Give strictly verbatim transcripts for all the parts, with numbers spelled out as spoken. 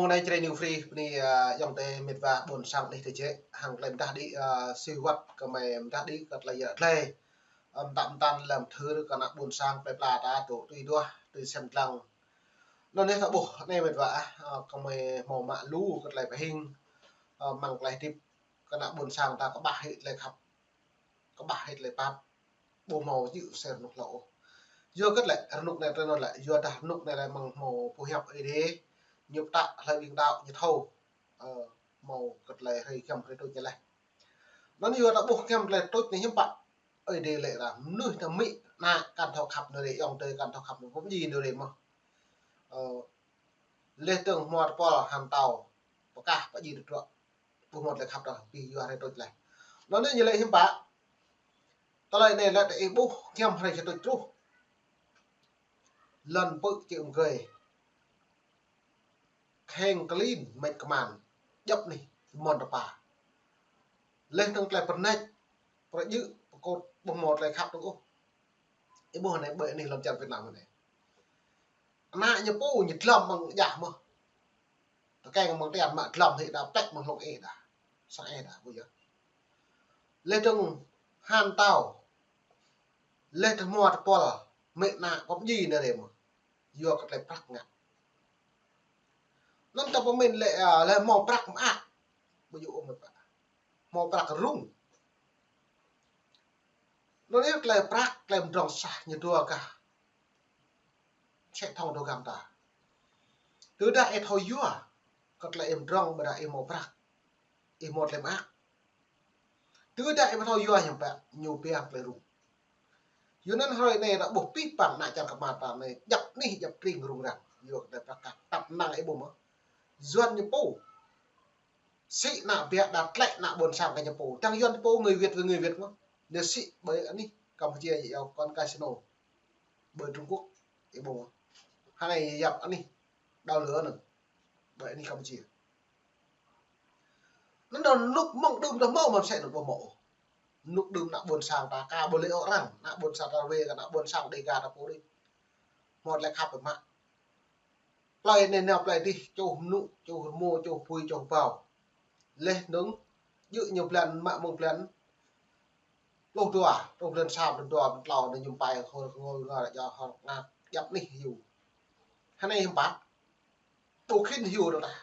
Anai Jrai New Free, bơni, ơ, ayŏng adơi met wa ƀôn sang anih tơjĕ, hăng tơlơi pơdah đĭ, ơ, sui wăt kơ mơi pơdah đĭ kơ tơlơi yă tơlơi. Ơ, mơtam mơtam lăm thưr kơ ană ƀôn sang plơi pla ta tŭ tui duah, tui sem lăng. Anŭn anai ta ƀuh, anai met wa ah, ơ, kơ mơi hmâo mă lu kơ tơlơi pơhing, ơ, mơ̆ng tơlơi hơdip kơ ană ƀôn sang ta kơƀah hĭ tơlơi khăp, kơƀah hĭ tơlơi pap, ƀu hmâo djơ̆ sơr rơnŭk hlâo ôh. Yua kơ tơlơi rơnŭk anai tơnŭn lĕ, yua dah rơnŭk anai lĕ mơ̆ng hmâo pơhiăp Ơi Adai, ñu pơtă hlơi ƀing đaŏ ñu thâo, ơ, hmâo kơ tơlơi hrơi giăm hrơi tuč ñu laih. Anŭn yua ta ƀuh giăm tơlơi tuč anai hiư̆m pă, Ơi Adai lĕ ră mơnuih ta mĭ ană kăn thâo khăp nao rê, ayŏng adơi kăn thâo khăp nao rê, pơmĭn nao rê mơ̆n. Ơ, laih dơ̆ng hmua tơpul hăn tâo, pơkah pơjing tơdruă. Ƀu hmâo tơlơi khăp ôh, ƀing yua hrơi tuč laih. Anŭn anai ñu lĕ hiư̆m pă. Tơlơi anai lĕ tơ ih ƀuh giăm hrơi sa tuč truh. Lŏn pơ̆ čư̆ mơgơi. Kheng klin mĕt kơman. Djŏp anih, mơ̆n tơpă. Laih dơ̆ng tơlơi pơrnĕč, pơrjư̆, pơkôt, ƀu hmâo tơlơi khăp dơ̆ng ôh. Ih ƀuh anai ƀơi anih lŏn čar Việt Nam anai. Ană ñu pô ñu dlăm mơ̆ng jah mơ̆n. Tơkeng mơ̆ng tian mă dlăm hĭ đa, plĕč mơ̆ng hlŏng ih đa. Sang ih đa, ƀu yơh. Laih dơ̆ng hăn tâo. Laih dơ̆ng hmua tơpul, mĭ ană, pơmĭn nao rê mơ̆n. Yua kơ tơlơi prăk ngă. Anŭn ta pơmĭn lĕ, ơ, laih hmâo prăk mơak. Ƀu djơ̆ ôh met wa. Hmâo prăk rŭng. Anŭn yơh tơlơi prăk, tơlơi pơdrŏng sah ñu dua kah. Sĕ thŏng dua gam ta. Tơdah ih thâo yua, kơ tơlơi ih pơdrŏng ƀôdah ih hmâo prăk, ih hmâo tơlơi mơak. Tơdah ih ƀu thâo yua hiư̆m pă, ñu pia tơlơi rŭng. Yua anŭn hrơi anai ta ƀuh pih păng ană čar kơmar ta anai, djŏp anih djŏp tring rŭng răng. Yua kơ tơlơi prăk kah, tăp năng ih ƀuh mơ̆n. Yuan ñu pô. Sĭ ană biă đa tlĕ ană ƀôn sang kơ ñu pô. Tơdang Yuan pô người Việt với người Việt mơ̆n. Ñu sĭ ƀơi anih Campuchia ñu iâu con casino. Ƀơi Trung Quốc. Ih ƀuh mơ̆n. Hơnai yap anih. Đao lửa anŭn. Ƀơi anih Campuchia. Anŭn dŏ rơnŭk mơ̆ng đưm đă hmâo mơ̆n sĕ anŭn ƀu hmâo. Rơnŭk đưm ană ƀôn sang ta ka ƀu lĕ ôh arăng. Ană ƀôn sang ta wê kơ ană ƀôn sang Đêga ta pô đôč. Hmâo tơlơi khăp mă. Plơi anai nao plơi adih, čuh mơnŭ, čuh rơmô, čuh apui, čuh hơbâo. Laih dơ̆ng, djơ̆ ñu blan, mă mơ̆ng blan pluh dua, truh blan sa, blan dua, blan klâo, anai ñu pai, hor, ngor, ngor, djă, hor, ngă, djŏp anih hyu. Hơnai hiư̆m pă. Ƀu khĭn hyu dơ̆ng tah.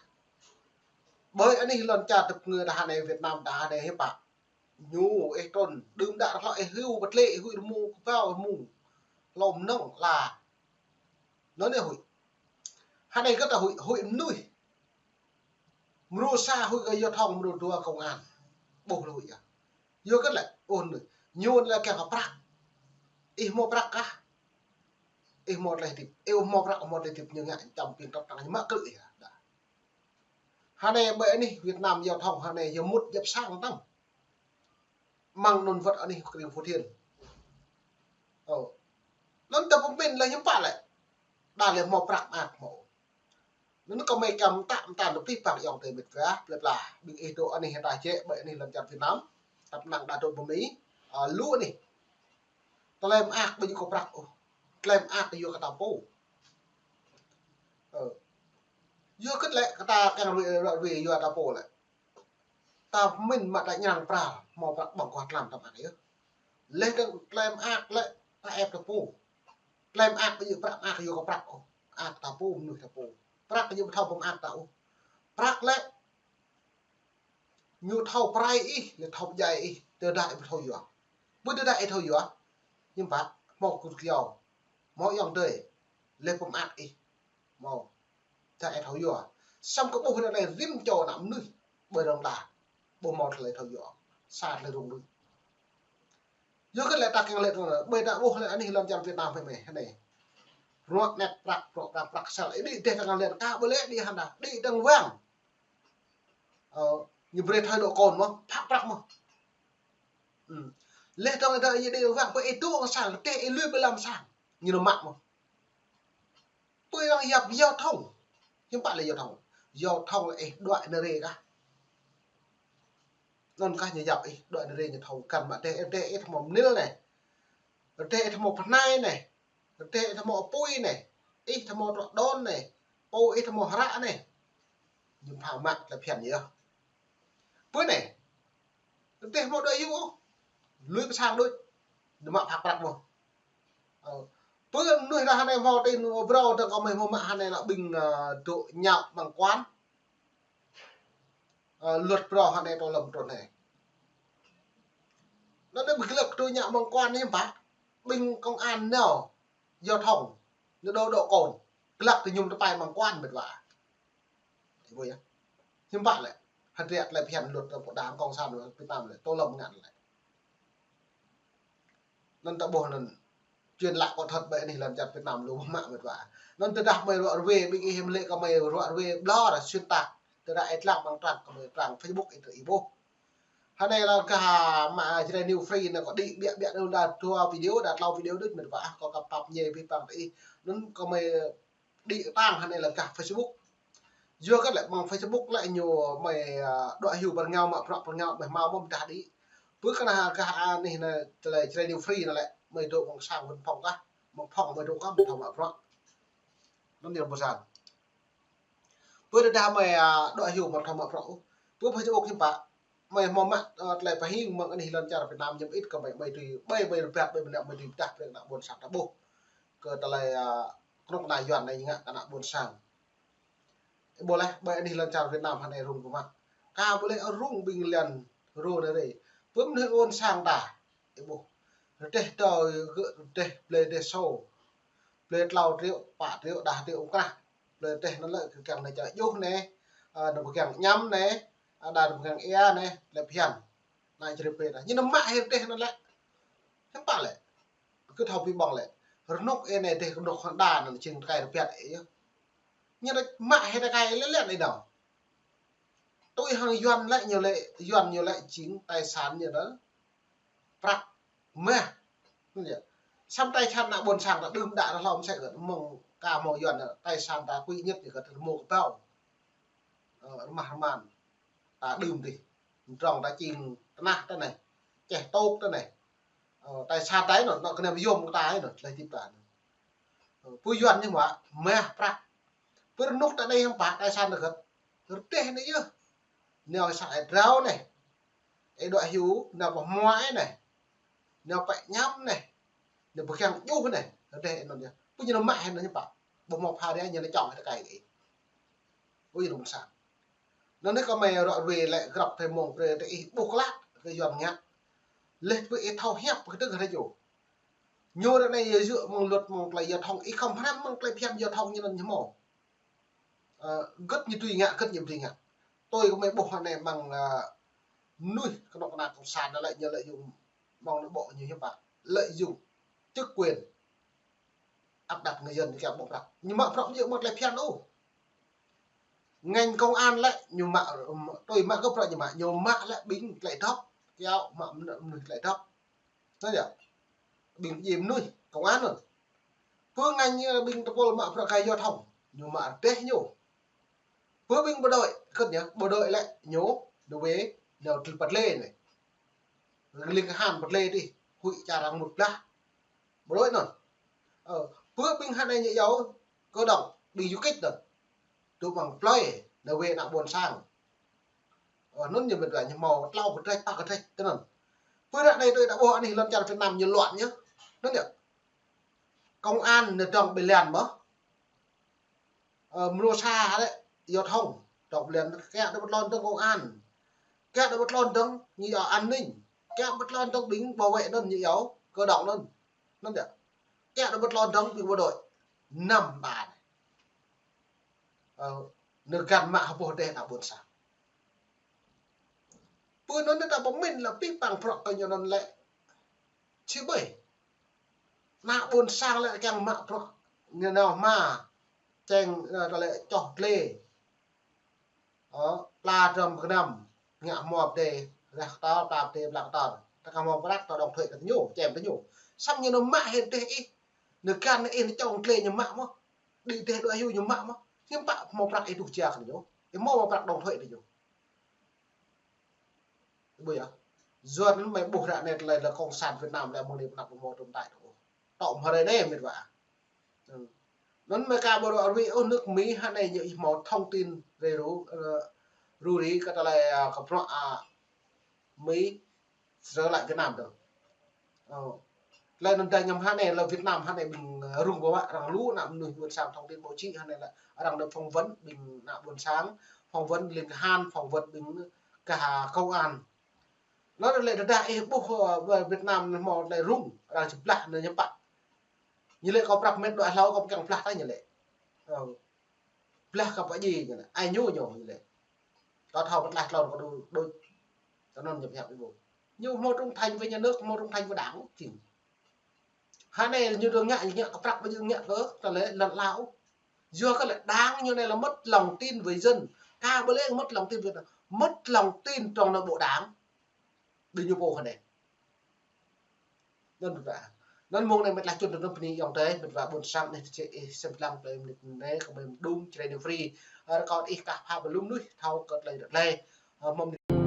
Ƀơi anih lŏn čar tơpơngư ta hơnai Việt Nam ta hơnai hiư̆m pă. Ñu, ih trŭn, đưm đă hlâo ih hyu, pơtlĕ, ih huĭ rơmô, kơbao rơmô. Hlâo mơnơ̆ng, la. Anŭn anai huĭ. Hơnai kơ ta huĭ, huĭ mơnuih. Mrô sa huĭ kơ giao thông, mrô dua công an. Ƀuh lu huĭ yơh. Yua kơ lĕ, ôn, ñu lĕ kiăng kơ prăk. Ih hmâo prăk kah. Ih hmâo tơlơi hơdip. Ih hmâo prăk, hmâo tơlơi hơdip ñu ngă čăm pin tŏp tăng ñu mă krư̆ yơh. Đa. Hơnai ƀơi anih Việt Nam giao thông hơnai yơh mŭt djŏp sang tăng. Mơ̆ng anŭn wơ̆t anih krĭng Phú Thiện. Ơ. Anŭn ta pơmĭn lĕ hiư̆m pă lĕ. Đa lĕ hmâo prăk mơak hmâo. Anŭn kơ mơi kăm tăp mơtam tơpih păng ayŏng adơi met wa, plơi pla, ƀing ih dŏ anih ta jĕ ƀơi anih lŏn čar Việt Nam, tăp năng đa dŏ ƀơi Mi, ơ, lu anih. Tơlơi mơak ƀu djơ̆ kơ prăk ôh. Tơlơi mơak yua kơ ta pô. Ơ. Yua kơ lĕ kơ ta kiăng rui, rui, rui yua ta pô lĕ. Ta pơmĭn mă ta ñang pral, hmâo prăk ƀơ̆ng kơ tlam ta mă yơh. Laih dơ̆ng tơlơi mơak lĕ, ta ĕp ta pô. Tơlơi mơak ƀu djơ̆ prăk mơak yua kơ prăk ôh. Mơak ta pô, mơnuih ta pô. Prăk ƀu djơ̆ pơthâo pơmơak ta ôh. Prăk lĕ, ñu thâo pơrai ih, ñu thâo pơdjai ih, tơdah ih ƀu thâo yua. Ƀu tơdah ih thâo yua, hiư̆m pă, hmâo kơkuh kơyâo, hmâo ayŏng adơi, laih pơmơak ih, hmâo. Tơdah ih thâo yua. Samơ̆ kơ ƀuh ră anai rĭm čô ană mơnuih ƀơi rŏng đa. Ƀu hmâo tơlơi thâo yua. Sa tơlơi rŭng rŭng. Yua kơ lĕ ta kiăng lĕ tơlơi. Ƀơi ta ƀuh lĕ anih lŏn čar Việt Nam hơmĕ hơnai. Ruă net prăk, ruă prăk, prăk sel. Ih đĭ dêh ta kiăng lĕ. Ka ƀu lĕ đĭ hăn đa. Đĭ dơ̆ng wang. Ơ, ñu brơi thoi dŏ kôn mơ̆n. Phak prăk mơ̆n. Ư. Laih dơ̆ng ih đĭ dơ̆ng wang. Pơ ih dŏ sang. Dêh ih lui ƀơi lăm sang. Ñu nao mă mơ̆n. Pơ arăng yap giao thông. Hiư̆m pă lĕ giao thông. Giao thông lĕ ih đuaĭ nao rê kah. Anŭn kah ñu yap ih đuaĭ nao rê ñu thâo kăn mă dêh, dêh ih hmâo mơnil anai. Dêh ih hmâo pơhnai anai. Dêh ih hmâo apui anai. Ih hmâo truă đôn anai. Pô ih hmâo hră anai. Ñu phang mă tơlơi phiăn yơh. Pơ anai, tơdah hmâo dŏ hyu ôh, lui pơ sang đôč, ñu mă phak prăk mơ̆n. Ơ, pơ mơnuih anai hơnai hmâo tin brơi tơ kơ mơi hmâo mă hơnai lă ƀing, ơ, dŏ ñăo mơ̆ng kuan. Ơ, luật brơi hơnai tơ lăm trôn anai. Anŭn anai ƀing glăk dŏ ñăo mơ̆ng kuan anai pă, ƀing công an nao, giao thông, ñu dŏ dŏ kôn, glăk tơ ñu tơpai mơ̆ng kuan mĕt wa. Ih ƀuh yơh. Hiư̆m pă lĕ. Hơdră tơlơi phiăn luật tơ pơđang cộng sản Việt Nam lĕ. Tơ lăm ngăn lĕ. Anŭn ta ƀuh anŭn. Truyền lại có thật ƀơi anih lŏn čar Việt Nam lu mă mĕt wa. Anŭn tơdah mơi ruă rơwe ƀing ih hiư̆m lĕ kơ mơi ruă rơwe ƀlŏr xuyên tạc. Tơdah ih tlăng mơ̆ng trang kơ mơi trang Facebook ih tơ ih ƀuh. Hơnai lă gah mă Jrai New Free anai kơ đĭ ƀiă ƀiă anŭn đa dua video, đa klâo video đôč mĕt wa kơ kăp pap ñe ƀing păng tơ ih. Anŭn kơ mơi đĭ tang hơnai lă gah Facebook. Yua kơ lĕ mơ̆ng Facebook lĕ ñu mơi, ơ, dŏ hyu pơ rơngiao mă prăk pơ rơngiao mơi hmâo mơ̆n dah đĭ. Pơ kơ anai gah anih anai tơlơi Jrai New Free anai lĕ mơi dŏ mơ̆ng sang văn phòng kah, mơ̆ng phòng mơi dŏ kah mơi thâo mă prăk. Anŭn ñu ƀu sang. Pơ tơdah mơi, ơ, dŏ hyu mă thâo mă prăk ôh. Pơ Facebook hiư̆m pă. Mơi hmâo mă, ơ, tơlơi pơhing mơ̆ng anih lŏn čar Việt Nam ñăm it kơ mơi, mơi tui, ƀơi mơi rơbat, ƀơi mơi nao, mơi tui pơdah brơi ană ƀôn sang ta ƀuh. Kơ tơlơi, ơ, kơnuk kơna Yuan anai ñu ngă kơ ană ƀôn sang. Ih ƀuh lĕ, ƀơi anih lŏn čar Việt Nam hơnai rŭng pơmă. Kah ƀuh lĕ rŭng ƀing lŏn rŏ anai rê. Pơ mơnuih ƀôn sang ta. Ih ƀuh. Rơdêh tơ gơ̆ rơdêh blơi rơdêh sô. Blơi klâo triệu, pă triệu, đah triệu ôh krah. Blơi rơdêh anŭn lĕ kơ kiăng anai čar djuh anai. Ơ, anai pơgang ñăm anai. Ơ, đa anai pơgang ia anai. Tơlơi phiăn. Anai čar rê pê ta. Ñu anŭn mă hĭ rơdêh anŭn lĕ. Hiư̆m pă lĕ. Kơ thâo pi ƀơ̆ng lĕ. Rơnŭk ih anai rơdêh kơnuk hăng đa anŭn jing tơkai rơbat ih yơh. Ñu anŭn mă hĭ tơkai lĕ lĕ ih anŭn. Tui hăng Yuan lĕ ñu lĕ, Yuan ñu lĕ jing tài sản ñu anŭn. Prăk mah. Anŭn yơh. Samơ̆ tài sản ană ƀôn sang ta đưm đă ta hlŏm sĕ kơ mơ̆ng ka mơ̆ng Yuan anŭn. Tài sản ta quý nhất ñu kơ ta mơ̆ng kơbao. Ơ, rơmah rơman. Ta đưm dih. Trong ta čing tơnah ta anai. Čeh tôk ta anai. Ơ, tài sản ta anŭn, anŭn kơnăm yôm kơ ta anŭn, tơlơi hơdip ta anŭn. Ơ, pơ Yuan ñu mă, mah prăk. Pơ rơnŭk ta anai hiư̆m pă tài sản ta gơ̆t. Rơdêh anai yơh. Nao sa ai drao anai. Ih dŏ hyu, nao pơ hmua anai. Nao pĕ ñăm anai. Nao pơgang djuh anai. Rơdêh anŭn yơh. Pơ ñu anŭn mă hĭ anŭn hiư̆m pă. Ƀu hmâo pha ria ñu anŭn čŏng hĭ tơkai kơ ih. Ôi, ană ƀôn sang. Anŭn anai kơ mơi ruă rơwe lĕ grăp thê mông brơi tơ ih ƀuh klă kơ Yuan ngă. Leh pơ ih thâo hiăp kơ tơ̆ng hơdră ñu. Ñu ră anai yơh yua mơ̆ng luật mơ̆ng tơlơi giao thông, ih khŏm hrăm mơ̆ng tơlơi phiăn giao thông ñu anŭn ñu hmâo. Ơ, gơ̆t ñu tui ngă, gơ̆t ñu ƀu tui ngă. Tui kơ mơi ƀuh anai mơ̆ng, ơ, mơnuih kơnuk kơna cộng sản anŭn lĕ ñu lợi dụng mơ̆ng anŭn ƀô̆ ñu hiư̆m pă. Lợi dụng chức quyền. Áp đặt người dân kiăng ƀơ̆ng prăk. Ñu mă prăk ñu mă tơlơi phiăn ôh. Ngành công an lĕ ñu mă, tui mă kơ prăk ñu mă, ñu mă lĕ ƀing tơlơi dŏp, kiăng mă mơnuih tơlơi dŏp. Anŭn yơh. Ƀing pơjing mơnuih, công an anŭn. Pơ ngành ñu ƀing tơpul mă prăk kơ giao thông, ñu mă rơdêh ñu. Pơ ƀing bộ đội, kơ̆t ñu, bộ đội lĕ ñu, đu wê, nao tơl pơtlê anai. Ling kơhan pơtlê dih, huĭ čar arăng mŭt blah. Bộ đội anŭn. Ơ, pơ ƀing hơnai ñu yua, cơ động, ƀing du kích anŭn. Tŭ mơ̆ng plơi, nao wê ană ƀôn sang. Ơ, anŭn ñu mĕt wa ñu hmâo klâo kơdrĕč, pă kơdrĕč, tơ anŭn. Pơ ră anai tui ta ƀuh anih lŏn čar Việt Nam ñu loạn ñu. Anŭn yơh. Công an ñu dŏng ƀơi lŏn mơ̆n. Ơ, mrô sa lĕ, giao thông, dŏng ƀơi lŏn, kiăng dŏ pơtlŏn dơ̆ng công an. Kiăng dŏ pơtlŏn dơ̆ng ñu yua an ninh. Kiăng pơtlŏn dơ̆ng ƀing bảo vệ anŭn ñu yua, cơ động anŭn. Anŭn yơh. Kiăng dŏ pơtlŏn dơ̆ng ƀing bộ đội. Năm ba anai. Ơ, ñu găn mă hơpŭ rơdêh ană ƀôn sang. Pơ anŭn ta pơmĭn lĕ pih păng prăk kơ ñu anŭn lĕ. Či ƀơi. Ană ƀôn sang lĕ kiăng mă prăk. Ñu nao hma. Čeng, ơ, ta lĕ čoh tlê. Ơ, pla drăm pơkơnăm. Ngă hmua pơdai. Rah kơtor, pla pơdai, pla kơtor. Ta kơ hmua prăk, ta dŏng thuê kơ ñu, čem kơ ñu. Samơ̆ ñu nao mă hĭ rơdêh ih. Ñu găn ih, ñu čŏng tlê ñu mă mơ̆n. Đĭ rơdêh dŏ hyu ñu mă mơ̆n. Hiư̆m pă hmâo prăk ih truh jia kơ ñu. Ih hmâo mă prăk dŏng thuê kơ ñu. Ƀuh yơh. Yua anŭn mơi ƀuh ră anai tơlơi lĕ cộng sản Việt Nam lĕ mơ̆ng anai pơ anăp pơmô tơm tai tơ ôh. Tŏ mơ̆ hrơi anai mĕt wa. Ơ. Anŭn Amêrika ƀu ră ruai ôh, nước Mỹ hă anai ñu ih hmâo thông tin rai ru, ơ, ru ri kơ tơlơi, ơ, kơ bruă, ơ, Mỹ srơ lăi Việt Nam tơ. Ơ. Tơlơi anŭn dai ñăm hă anai lĕ Việt Nam hă anai ƀing, ơ, rŭng ƀu mă, arăng lu ană mơnuih ƀôn sang thông tin báo chí hă anai lĕ arăng nao phỏng vấn ƀing ană ƀôn sang, phỏng vấn liên hăn, phỏng vấn ƀing kơ công an. Anŭn lĕ tơdah ih ƀuh, ơ, Việt Nam hmâo tơlơi rŭng, arăng či blah anŭn ñu pă. Ñu lĕ kâo prăp mĕt dua hlâo kâo kiăng blah tơ ñu lĕ. Ơ. Blah kơ pă ji ñu lĕ. Ai ñu ñu ñu lĕ. Kâo thâo pơtlaih tlôn kâo đu đuč. Tơ anŭn ñu pơhiăp ih ƀuh. Ñu hmâo trung thành với nhà nước, hmâo trung thành với đảng jing. Hă anai ñu dŏ ngă, ngă kơ prăk ƀu djơ̆ ngă kơ tơlơi lŏn lao. Yua kơ lĕ đảng ñu anai lĕ mất lòng tin với dân. Kâo ƀu lĕ mất lòng tin với dân. Mất lòng tin trong nội bộ đảng. Ƀing ñu pô hă anai. Anŭn ƀu ta. Anŭn mơ̆ng anai mĕt laih čun tơ anŭn bơni ayŏng adơi, mĕt wa ƀôn sang anai tơčĕ ih sem lăng tơlơi mơnit anai kơ mơ̆ng đung Jrai New Free. Ơ, rơkâo ih kah pha ƀơi lu mơnuih thâo kơ tơlơi ră lĕ. Ơ, mơ̆ng